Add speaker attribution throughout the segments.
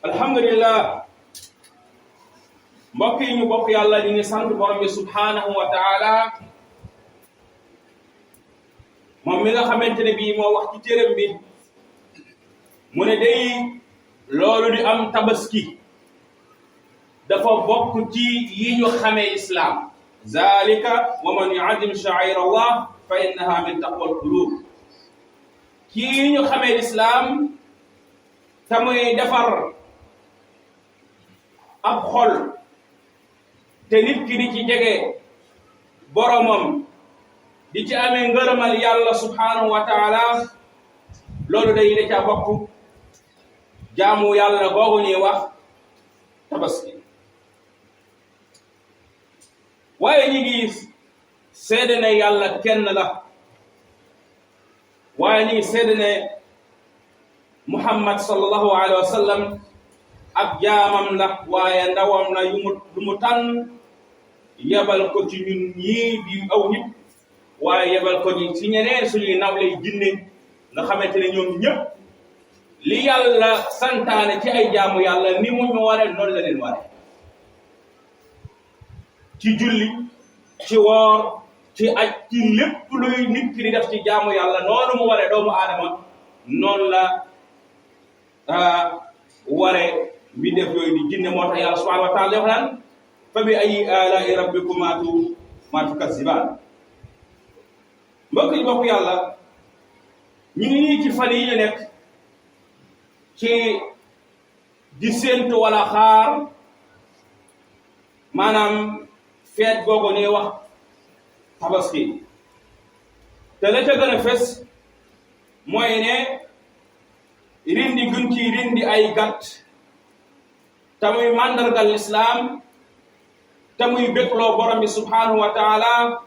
Speaker 1: alhamdulillah mbokk yi ñu bokk yàlla ñu ngi sant borom bi subhanahu wa taala moom mi nga xamante ne bii moo wax ci téeram bi mu ne day loolu di am tabaski dafa bokk ci yi ñu xamee islam zalika wa man yu'azzim sha'air allah fa innaha min taqwa al-qulub kii ñu xamee islam te muy defar ab xol te nit ki di ci jege boromam di ci amee ngërëmal yàlla subhanahu wa taala loolu day da ca bokk jaamu yàlla googu ñuy wax tabaski waaye ñi ngi seede ne yàlla kenn la waaye ñi ngi seede ne muhammad sallallahu alayhi wa sallam ab jaamam la waaye ndawam la lu mu tànn yebal ko ci ñun ñii di aw nit waaye yebal ko ci ñeneen suñuy nawlay jinne nga xamante ne ñoom ñëpp li yàlla santaane ci ay jaamu yàlla ni mu ñu waree noonu la leen waree ci julli ci woor ci aj ci lépp luy nit ki di def ci jaamu yàlla noonu mu waree doomu aadama noonu la waree mi def yooyu di jinne moo tax yàlla subhanahu wa taala wax naan fa bi ay alaa'i rabbikumaa tukazzibaan mbokk yi bokk yàlla ñu ngi nii ci fan yi ñu nekk ci di séentu wala xaar maanaam feet googu ñuy wax tabaski te la ca gën a fes mooy ne rindi gun ci rindi ay gàtt te muy màndargal lislaam te muy bégloo borom bi subhanahu wa taala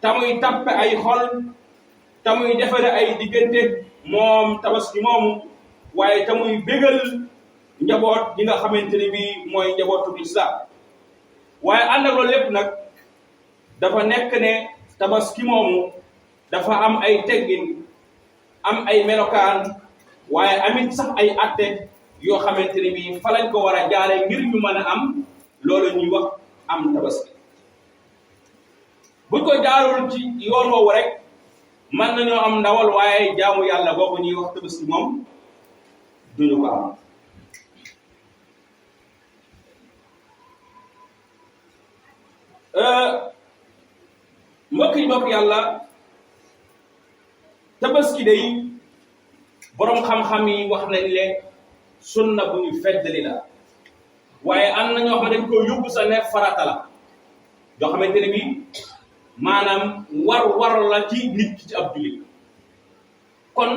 Speaker 1: te muy tappe ay xol te muy defare ay diggante moom tabaski moomu waaye te muy bégal njaboot gi nga xamante ne bii mooy njabootu lislaam waaye ànd ak loolu lépp nag dafa nekk ne tabaski moomu dafa am ay teggin am ay melokaan waaye amit sax ay atte yoo xamante ne bii fa lañ ko war a jaare ngir ñu mën a am loolu ñuy wax am tabaski buñ ko jaarul ci yoon woowu rek mën nañoo am ndawal waaye jaamu yàlla boobu ñuy wax tabaski moom duñu ko am mbokk yi mbokk yàlla tabaski day boroom xam-xam yi wax nañ leen sunna bu ñu feddali la waaye am na ñoo xam ne dañ ko yóbbu sa ne farata la yoo xamante ne bii maanaam war la ci nit ki ci ab jullit kon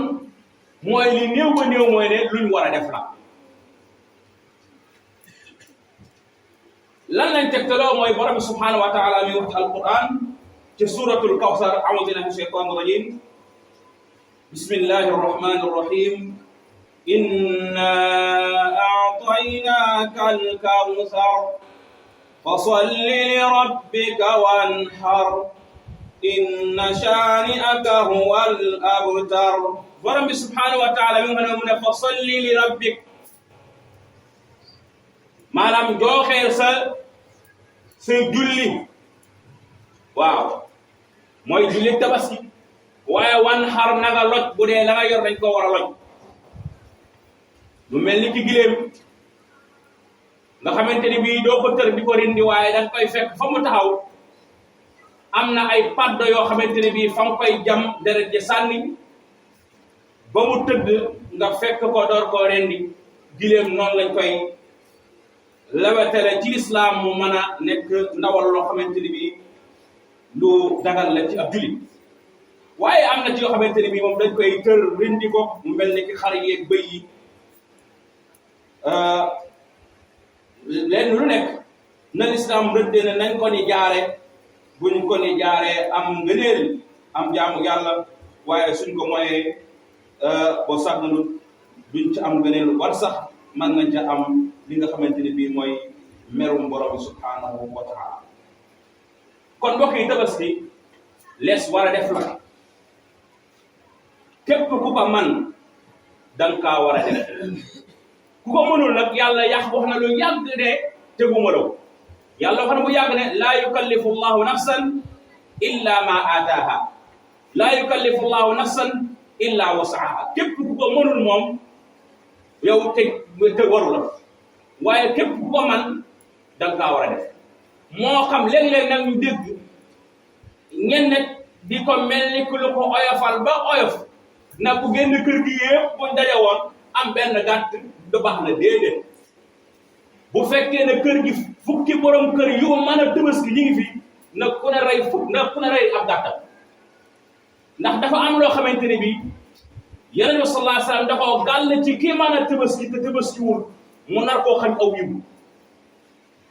Speaker 1: mooy li néew ba néew mooy ne luñ war a def la lan lañ tegtaloo mooy borom bi subhanahu wa taala mi wax ci alquran ci suratul kawsar a'udhu billahi minash shaytanir rajim bismillahir rahmanir rahim inna a'tainaka al-kawsar fasalli li rabbika wanhar inna shani'aka huwal abtar borom bi subhanahu wa taala mi nga mu ne fasalli li rabbik maanaam jooxeel sa julli waaw mooy julli tabaski waaye wan xar na nga loj bu dee la nga yor dañ ko war a loj lu mel ni ki giléem nga xamante ni bii doo ko tër di ko rindi waaye danga koy fekk fa mu taxaw am na ay paddo yoo xamante ni bii fa nga koy jam deret ji sànni ba mu tëdd nga fekk ko door koo rendi giléem noonu lañ koy lawetale ci lislaam mu mën a nekk ndawal loo xamante ni bii lu dagal la ci ab julit waaye am na ci yoo xamante ni bii moom dañ koy tër rindi ko mu mel ni ki xar yeeg bëy yi leen lu nekk na lislaam rëddee ne nañ ko ni jaare buñ ko ni jaaree am ngëneel am jaamu yàlla waaye suñ ko moyee boo sàgganut duñ ci am ngëneel war sax mën nañ ca am li nga xamante ni bii mooy merum borom bi subhanahu wa taala kon mbokk yi tabaski lees war a def la képp ku ko man danga kaa war a def ku ko mënul nag yàlla wax na lu yàgg ne teguma law yàlla wax na bu yàgg ne laa yukallifu llahu nafsan illa ma ataaha laa yukallifu llahu nafsan illa wasaaha képp ku ko mënul moom yow te waru la waaye képp ku ko man danga kaa war a def moo xam léeg-léeg nag ñu dégg ñenn di ko mel ni ku lu ko oyofal ba oyof na ku génn kër gi yëpp buñ daje woon am benn gàtt du baax na déedéet bu fekkee ne kër gi fukki borom kër yu mën a Tabaski ñi ngi fi na ku ne rey ab gàttam ndax dafa am loo xamante ne bii Yonent bi sallallahu alayhi wa sallam dafa gàll ci kii mën a Tabaski te Tabaskiwul mu nar koo xañ aw yiw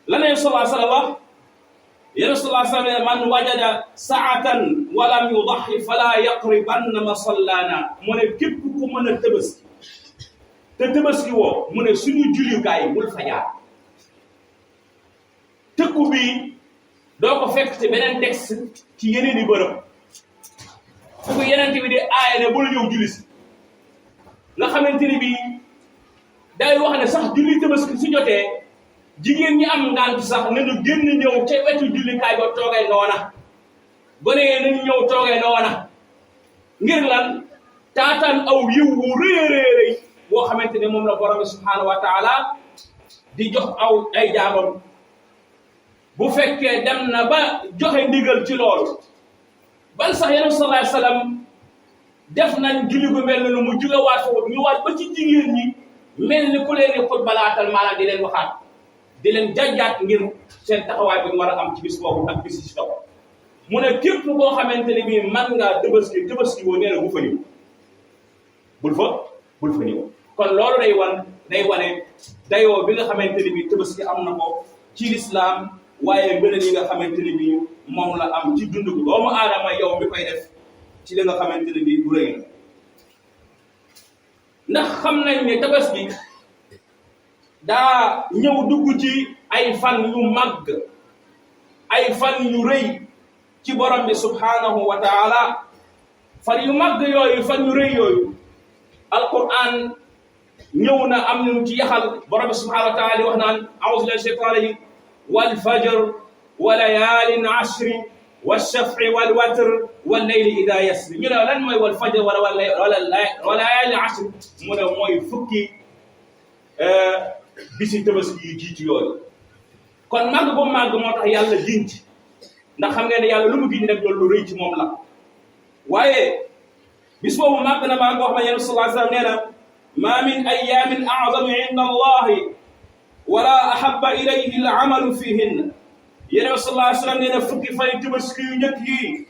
Speaker 1: la ne sallallahu alayhi wa sallam wax Yonent bi sallallahu alayhi wa sallam ne man wajada saatan walam yudahi fala yaqribanna masallana mu ne képp ku mën a Tabaski te Tabaski woo mu ne suñu jullikaay bul fa jaar tëkku bi doo ko fekk ci beneen texte ci yeneen i bërëb fu ko yeneen bi di aaye ne bul ñëw julli si nga xamante ni bii day wax ne sax julli Tabaski su jotee jigéen ñi am ngant sax nañu génn ñëw ca wetu jullikaay ba toogee noona gone yee nañu ñëw toogee noona ngir lan taataan aw yiw wu rëy boo xamante ne moom la borom subhaanahu wa taala di jox aw ay jaamam bu fekkee dem na ba joxe ndigal ci loolu bal sax Yonent sallallahu alayhi wa sallam def nañ julli gu mel ne mu jugewaat foofu ñu waat ba ci jigéen ñi mel ni ku leen di xutbalaatal maanaam di leen waxaat di leen jàjjaat ngir seen taxawaay bi ñu war a am ci bis boobu ak bis ci topp mu ne képp koo xamante ne bii man ngaa Tabaski woo nee na bu fa ñëw bul fa ñëw kon loolu day wane dayoo bi nga xamante ne bii Tabaski am na ko ci lislaam waaye ngëneel yi nga xamante ne bii moom la am ci dundu doomu aadama yow mi koy def ci li nga xamante ne bii du rëy la ndax xam nañ ne Tabaski daa ñëw dugg ci ay fan yu màgg ay fan yu rëy ci borom bi subhanahu wa taala fan yu màgg yooyu fan yu rëy yooyu alquran ñëw na am nañu ci yaxal borom bi subhanahu wa taala di wax naan a'uuzu billahi shaytaani rajiim wal fajr wa layaalin ashri wash-shaf'i wal watr wal layli idaa yasri ñu ne lan mooy wal fajr wala layaalin ashri mu ne mooy fukki bisi Tabaski yu jiitu yooyu kon màgg bu màgg moo tax yàlla giñ ci ndax xam ngeen ne yàlla lu mu giñ rek loolu lu rëy ci moom la waaye bis boobu màgg na maa ngi wax ma Yonent sallallahu alayhi wa sallam nee na ma min ayaamin a'zamu inda allahi wala ahabba ilayhi al-amalu fihinna Yonent sallallahu alayhi wa sallam nee na fukki fan Tabaski yu njëkk yi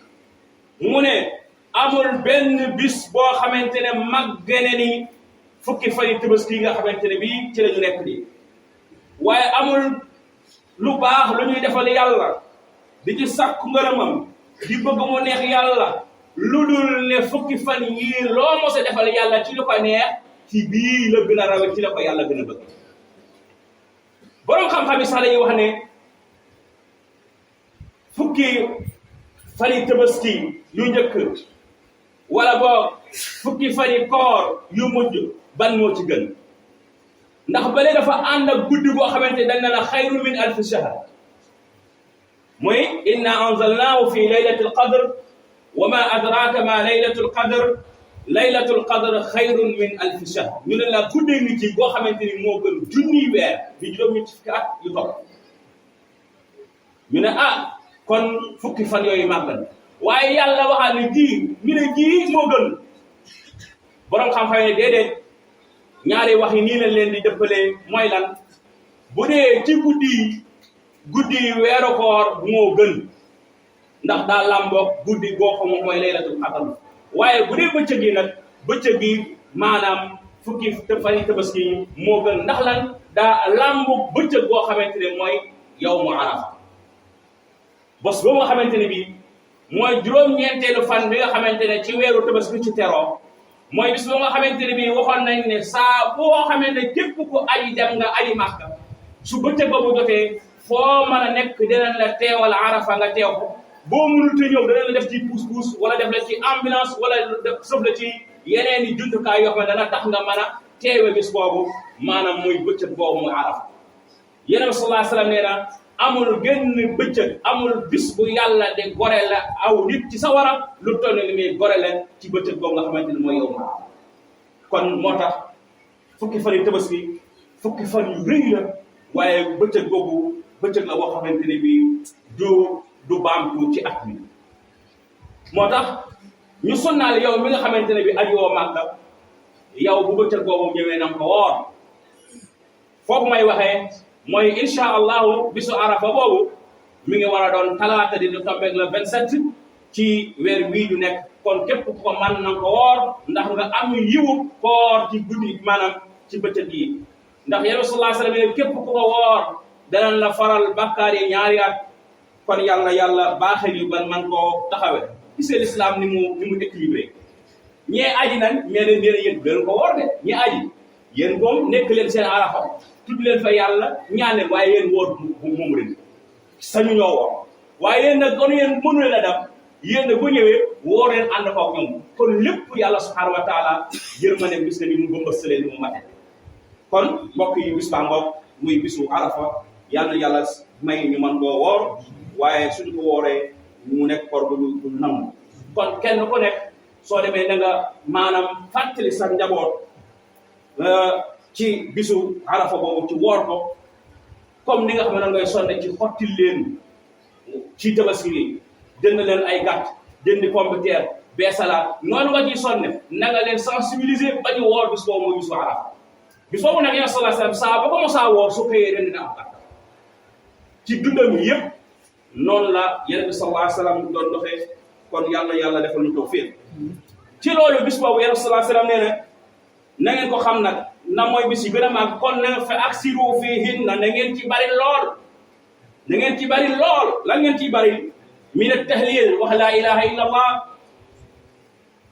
Speaker 1: mu ne amul benn bis boo xamante ne màgg na ni fukki fan Tabaski yi nga xamante ne bii ci la ñu nekk nii waaye amul lu baax lu ñuy defal yàlla di ci sàkku ngërëmam di bëgg mu neex yàlla lu dul ne fukki fan yii loo mos a defal yàlla ci lu ko neex ci bii la gën a rawe ci la ko yàlla gën a bëgg boroom xam-xam yi sax dañuy wax ne fukki fan Tabaski yu njëkk wala boog fukki fan koor yu mujj ban moo ci gën ndax bale dafa ànd ak guddi boo xamante dañ na la xayru min alfi shahr mooy inna anzalnaahu fi laylatil qadr wa ma adraka ma laylatul qadr xayrun min alfi shahr ñu ne la guddee nit yi boo xamante ni moo gën junniy weer bi juróom-ñetti fukki at yu topp ñu ne kon fukki fan yooyu màgg na waaye yàlla waxaat ne ñu ne moo gën borom xam-xam ne déedéet ñaari wax yi nii lañ leen di dëppalee mooy lan bu dee ci guddi weeru koor moo gën ndax daa làmboog guddi goo xam moom mooy laylatul qadr waaye bu dee bëccëg gi maanaam fukki fan Tabaski yi moo gën ndax lan daa làmboog bëccëg goo xamante ne mooy yawmu arafa bés boobu nga xamante ne bii mooy juróom-ñeenteelu fan bi nga xamante ne ci weeru Tabaski ci teroo mooy bis boo nga xamante ne bii waxoon nañ ne saa boo xamante ne képp ku aji dem nga aji Makka su bëccëg ba bu jotee foo mën a nekk dinañ la teewal Arafa nga teew ko boo mënul te ñëw danañ la def ci pousse-pousse wala def la ci ambulance wala sëf la ci yeneen i jumtukaay yoo xam ne dana tax nga mën a teewe bis boobu maanaam muy bëccëg boobu muy Arafa. Yonent bi sallallahu alayhi wa sallam nee na amul genn bëccëg amul bis bu yàlla de gore la aw nit ci sawara lu toll ni muy gore la ci bëccëg boobu nga xamante ni mooy yow ma kon moo tax fukki fan yi tabaski fukki fan yu rëy la waaye bëccëg boobu bëccëg la boo xamante ne bii du baamtu ci at mi moo tax ñu sunnaal yow mi nga xamante ne bi ajoo Màkka yow bu bëccëg boobu ñëwee na nga ko woor foofu may waxee mooy incha allahu bisu Arafa boobu mi ngi war a doon talaata di tombeeg le 27 ci weer wii ñu nekk kon képp ku ko mën na ko woor ndax nga am yiwu koor ci guddi maanaam ci bëccëg yi ndax Yonent bi sallallahu alayhi wa sallam képp ku ko woor danañ la faral bakkaar yi ñaari at kon yàlla baaxee ñu ban man koo taxawee gisee l'islam ni mu équilibré ñee aji nañ mais leen yéen gën ko woor de ñee aji yéen moom nekk leen seen Arafa tudd leen fa yàlla ñaan leen waaye yéen woor moom ren sañu ñoo woor waaye yéen nag kon yéen mënu leen a dem yéen nag bu ñëwee woor leen ànd ko ak ñoom kon lépp yàlla subhanahu wa taala yërmande gis na ni mu bëmbëstalee ni mu mate kon mbokk yi bis baa ngoog muy bisu Arafa yàlla may ñu mën koo woor waaye suñu ko wooree mu nekk koor bu nangu kon kenn ku nekk soo demee na nga maanaam fàttali sa njaboot ci bisu Arafa boobu ci woor ko comme ni nga xam ne ngay sonne ci xottil leen ci tabaski gi jënd leen ay gàtt jëndi pomme de terre beesalaat noonu nga ciy sonne na nga leen sensibiliser ba ñu woor bis boobu mooy bisu Arafa bis boobu nag Yonent sallallahu alayhi wa sallam saa ba ko mosaa woor su xëyee ren dina am gàtt ci dundam yëpp noonu la Yonent bi sallallahu alayhi wa sallam doon doxee kon yàlla defal ñu tawfiq ci loolu bis boobu Yonent sallallahu alayhi wa sallam nee na ngeen ko xam nag na mooy bis yi gën a màgg kon na fa aksiru fiihinna na ngeen ci bari lool na ngeen ci bari lool la ngeen ciy bari min at-tahlil wax laa ilaha illa allah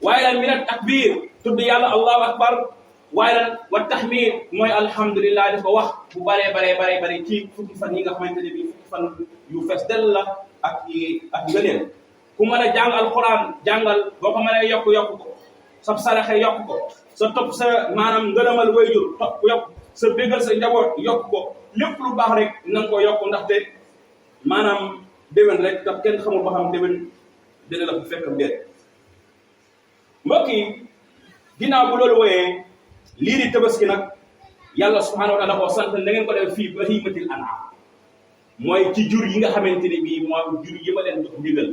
Speaker 1: waaye lan min at-takbir tudd yàlla allahu akbar waaye lan wa tahmid mooy alhamdulillah di ko wax bu baree ci fukki fan yi nga xamante ne bii fukki fan yu fees del la ak ngëneel ku mën a jàng alquran jàngal boo ko mënee yokk ko sa saraxe yokk ko sa topp sa maanaam ngërëmal wayjur topp yokk sa bégal sa njaboot yokk ko lépp lu baax rek na nga ko yokk ndaxte maanaam déwén rek tax kenn xamul ba xam déwén dina la bu fekkam déet mbokk yi ginnaaw bu loolu wooyee lii di tabaski nag yàlla subhanahu wa taala ko sant na ngeen ko def fii bahimatil an'am mooy ci jur yi nga xamante ne bii mooy jur yi ma leen jox ndigal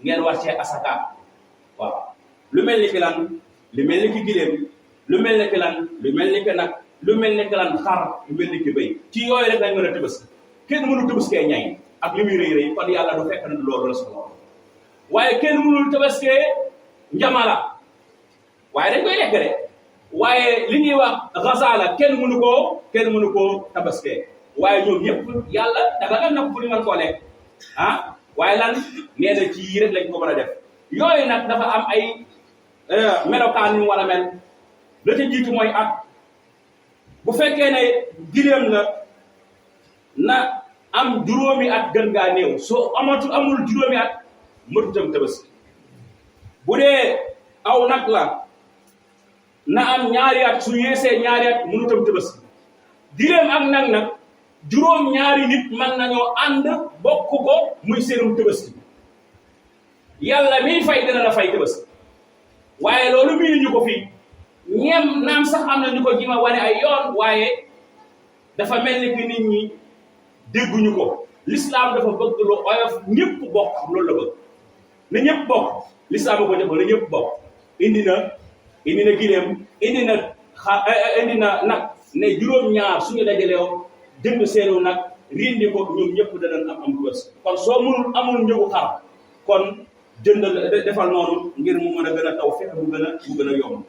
Speaker 1: ngeen war cee asaka waaw lu mel ni ki lan lu mel ni ki gileem lu mel ni ki lan lu mel ni ki nag lu mel ni ki lan xar lu mel ni ki béy ci yooyu rek lañ mën a tabaski kenn mënu tabaskee ñay ak li muy rëy kon yàlla du fekk na loolu la soxla waaye kenn mënul tabaskee njamala waaye dañ koy lekk de waaye li ñuy wax gazala kenn mënu koo tabaskee waaye ñoom ñëpp yàlla daga na ko pour ñu mën koo lekk waaye lan nee na ci yii rek lañ ko mën a def yooyu nag dafa am ay melokaan yu war a mel la ca jiitu mooy at bu fekkee ne gileem la na am juróomi at gën ngaa néew soo amul juróomi at mëtutam tabaski bu dee aw nag la na am ñaari at su yeesee ñaari at mënutam tabaski gileem ak nag juróom ñaari nit mën nañoo ànd bokk ko muy seenum tabaski yàlla miy fay dina la fay tabaski waaye loolu mii ñu ko fii ñeem naam sax am na ñu ko jima wane ay yoon waaye dafa mel ni que nit ñi dégguñu ko l'islam dafa bëgg lu oyof ñëpp bokk loolu la bëgg na ñëpp bokk l'islam ko def na ñëpp bokk indi na gileem indi na nag ne juróom-ñaar suñu dajaleew jënd seenu nag rindi ko ñoom ñëpp danañ am tabaski kon soo amul njëgu xar kon jëndal defal noonu ngir mu mën a gën a taw fexe mu gën a yomb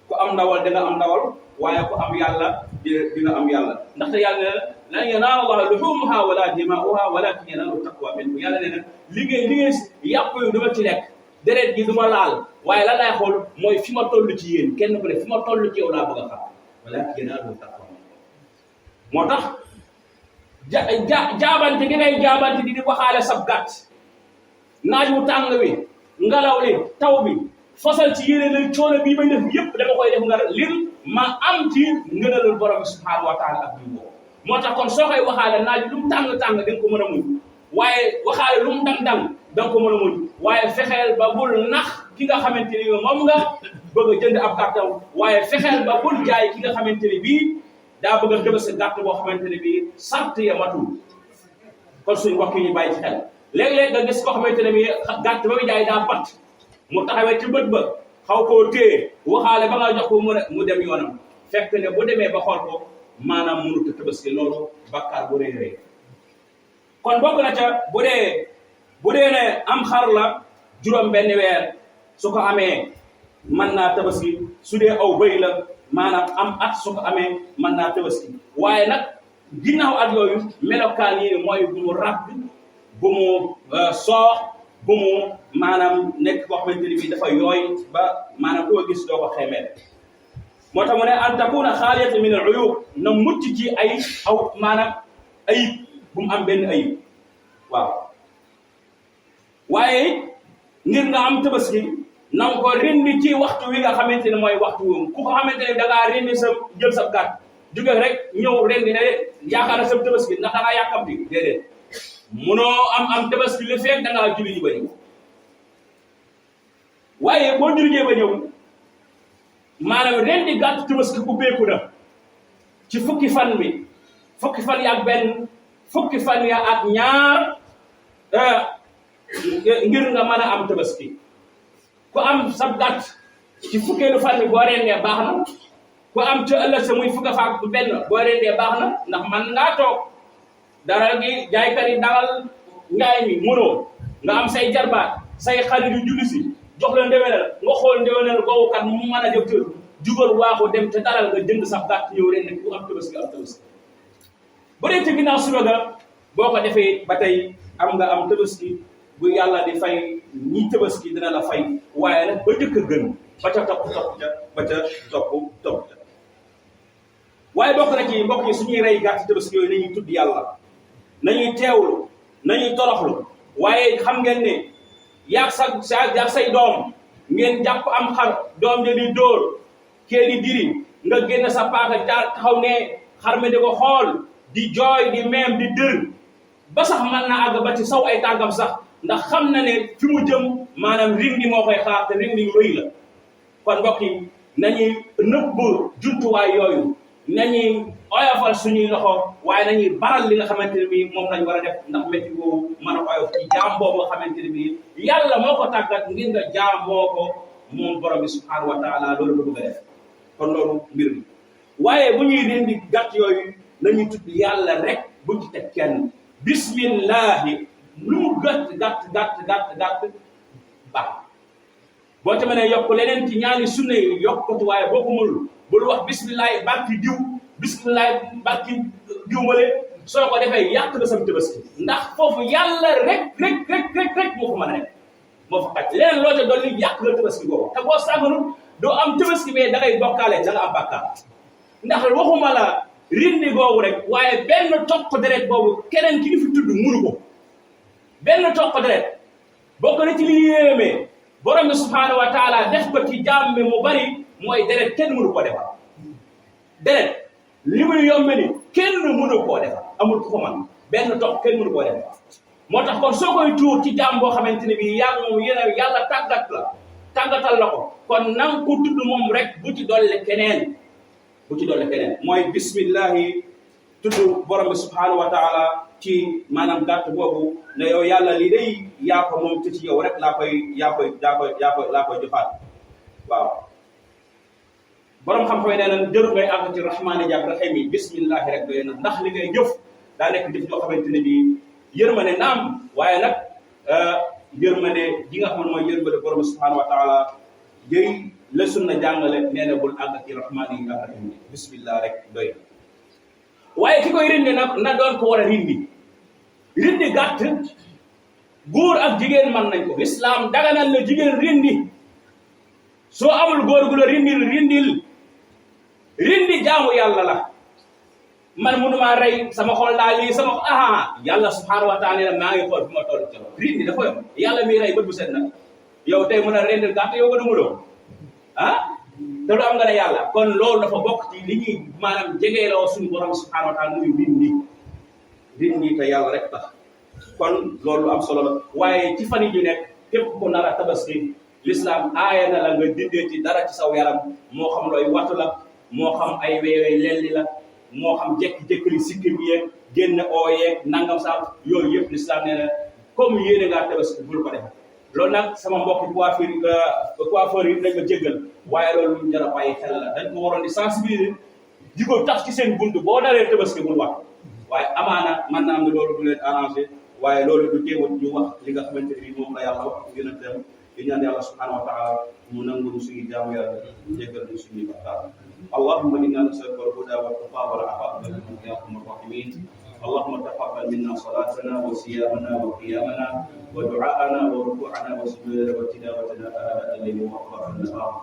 Speaker 1: ku am ndawal dina am ndawal waaye ku am yàlla dina am yàlla ndaxte yàlla ne lan yanaala Allaha luhumuha wala dimaa'uha walakin yanaaluhu taqwa minkum yàlla ne nag liggéey yàpp yu dama ci lekk deret gi du ma laal waaye lan laay xool mooy fi ma toll ci yéen kenn ku ne fi ma toll ci yow laa bëgg a xam walakin yanaaluhu taqwa minkum moo tax jaabante gi ngay jaabante di waxaale sab gàtt naaj wu tàng wi ngelaw li taw bi fasal ci yéene la coono bii may def yëpp dama koy def nga lir ma am ci ngënalul borom subhanahu wa taala ak ñu boobu moo tax kon soo koy waxaale naaj lu mu tàng-tàng da nga ko mën a muñ waaye waxaale lu mu dang-dang da nga ko mën a muñ waaye fexeel ba bul nax ki nga xamante ni moom nga bëgg a jënd ab gàttam waaye fexeel ba bul jaay ki nga xamante ni bii daa bëgg a dëbës gàtt boo xamante ne bii sart ya matul kon suñ mbokk yi ñu bàyyi ci xel léeg-léeg nga gis koo xamante ne bii gàtt ba muy jaay daa pat mu taxawee ci bët ba xaw koo téye waxaale ba nga jox ko mu dem yoonam fekk ne bu demee ba xool ko maanaam mënut a tabaski loolu bakkaar bu rëy rëy kon bokk na ca bu dee ne am xar la juróom benn weer su ko amee mën naa tabaski su dee aw bëy la maanaam am at su ko amee mën naa tabaski waaye nag ginnaaw at yooyu melokaan yi mooy bu mu ràbb bu mu soox bu mu maanaam nekk boo xamante ni bii dafa yooy ba maanaam doo gis doo ko xeemee moo tax mu ne an takuna xaaliyatan min al uyub na mucc ci ay maanaam ayib bu mu am benn ayib waaw waaye ngir nga am tabaski na nga ko rendi ci waxtu wi nga xamante ne mooy waxtu wi ku ko xamante ne da ngaa rendi sa jël sa gàtt jóge rek ñëw rendi ne yaakaar na sa tabaski ndax da ngaa yàkkamti déedéet munoo am tabaski li fekk da ngaa julli ji ba ñëw waaye boo julli ba ñëw maanaam rendi gàtt tabaski ubbeeku na ci fukki fan ya ak benn fukki fan ya ak ñaar ngir nga mën a am tabaski ku am sab gàtt ci fukkeelu fan bi boo rendee baax na ku am ca ëllëg sa muy fukka faak bu benn boo rendee baax na ndax man ngaa toog dara gi jaaykat yi dalal ngaay mi mënoo nga am say jarbaat say xarit yu julli si jox la ndewenal nga xool ndewenal googu kat mu mën a def te jugal waaxu dem te dalal nga jënd sa gàtt ñëw ren ku am tabaski bu dee ci ginnaaw suba ga boo ko defee ba tey am nga am tabaski bu yàlla di fay ñi tabaski dina la fay waaye nag ba jëkk a gën ba ca topp waaye bokk na ci mbokk yi suñuy rey gàtt tabaski yooyu nañuy tudd yàlla nañuy teewlu nañuy toroxlu waaye xam ngeen ne yaag say doom ngeen jàpp am xar doom ja di dóor kee di diri nga génn sa paaka taxaw ne xar mi di ko xool di jooy di meem di dër ba sax mën na àgg ba ci saw ay tàggam sax ndax xam na ne fi mu jëm maanaam rindi moo koy xaar te rindi yu rëy la kon mbokk yi nañuy nëbb jumtuwaay yooyu nañuy oyofal suñuy loxo waaye nañuy baral li nga xamante ne bii moom lañ war a def ndax métti boobu mën a oyof ci jaam boobu nga xamante ne bii yàlla moo ko tàggat ngir nga jaamoo ko moom borom bi subhanahu wa taala loolu la bëgg a def kon loolu mbir mi waaye bu ñuy rendi gàtt yooyu nañuy tudd yàlla rek buñ ci teg kenn bismillahi lu mu gàtt baax boo ci mënee yokk leneen ci ñaani sunna yi yokk ko ci waaye boo ko mënul bul wax bismillahi barki diw bismillahi barki diw male soo ko defee yàq nga sam tabaski ndax foofu yàlla rek moo fa mën a nekk moo fa xaj leneen loo ca dolli yàq nga tabaski boobu te boo sàgganul doo am tabaski mais da ngay bokkaale da nga am bàkkaar ndax waxuma la rindi googu rek waaye benn toq deret boobu keneen ki ñu fi tudd mënu ko benn toq deret bokk na ci li yéemee borom bi subhaanahu wa taala def ko ci jaam bi mu bari mooy deret kenn mënu koo defar deret li muy yombe ni kenn mënu koo defar amul ku ko man benn toq kenn mënu koo defar moo tax kon soo koy tuur ci jaam boo xamante ne bii yaa moom yàlla tàggatal la ko kon nang ko tudd moom rek bu ci dolle keneen mooy bismillahi tudd borom bi subhanahu wa taala ci maanaam gàtt boobu ne yow yàlla lii day yaa ko moom te ci yow rek laa koy joxaat waaw borom xam-xam yi nee na jërul ngay àgg ci rahmaani jàpp rahim yi bismillahi rek doy na ndax li ngay jëf daa nekk jëf joo xamante ne bii yërmande naam waaye nag yërmande ji nga xam ne mooy yërmande borom bi subhanahu wa taala jëy la sunna jàngale nee na bul àgg ci rahmaani yi ak rahim yi bismillah rek doy na waaye ki koy rindi nag na doon ko war a rindi gàtt góor ak jigéen mën nañ ko lislaam daganal la jigéen rindi soo amul góor gu la rindi jaamu yàlla la man mënumaa rey sama xol daal lii sama yàlla subhanahu wa taala maa ngi xool fi ma toll ci rindi dafa yom yàlla miy rey bët bu set nag yow tey mën a rendil gàtt yow nga dumuloo te lu am nga ne yàlla kon loolu dafa bokk ci li ñuy maanaam jegeeloo suñu borom subhanahu wa taala muy rindi te yàlla rek tax kon loolu am solo la waaye ci fan yi ñu nekk képp ku nar a tabaski l'islam aaya na la nga dindee ci dara ci saw yaram moo xam looy wattu la moo xam ay weewee lelli la moo xam jékki-jékkali sikkim yeeg génn oo yeeg nangam sax yooyu yëpp l'islam nee na comme yéene ngaa tabaski bul ko def loolu nag sama mbokk coiffeur yi dañ ma jéggal waaye loolu lu jar a bàyyi xel la dañ ko waroon di sensibiliser di ko tax ci seen buntu boo daree tabaski bul wax waaye amaana mën naa am ne loolu du leen arrangé waaye loolu du teewul ñu wax li nga xamante ni moom la yàlla wax gën a dem di ñaan yàlla subhanahu wa taala mu nangu suñu jaamu yàlla jéggal ñu suñuy bakkaar allahumma inna nas'aluka al-huda wa at-tuqa wal afafa ya arhamar rahimin اللهم تقبل منا صلاتنا وصيامنا وقيامنا ودعاءنا وركوعنا وسجودنا وتلاوتنا آناء الليل وأطراف النهار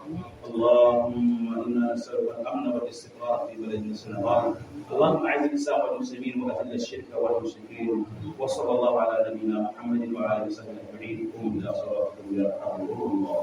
Speaker 1: اللهم إنا نسألك الأمن والاستقرار في بلدنا سنغال اللهم أعز الإسلام والمسلمين وأذل الشرك والمشركين وصلى الله على نبينا محمد وعلى آله وصحبه أجمعين قوموا إلى صلاتكم يرحمكم الله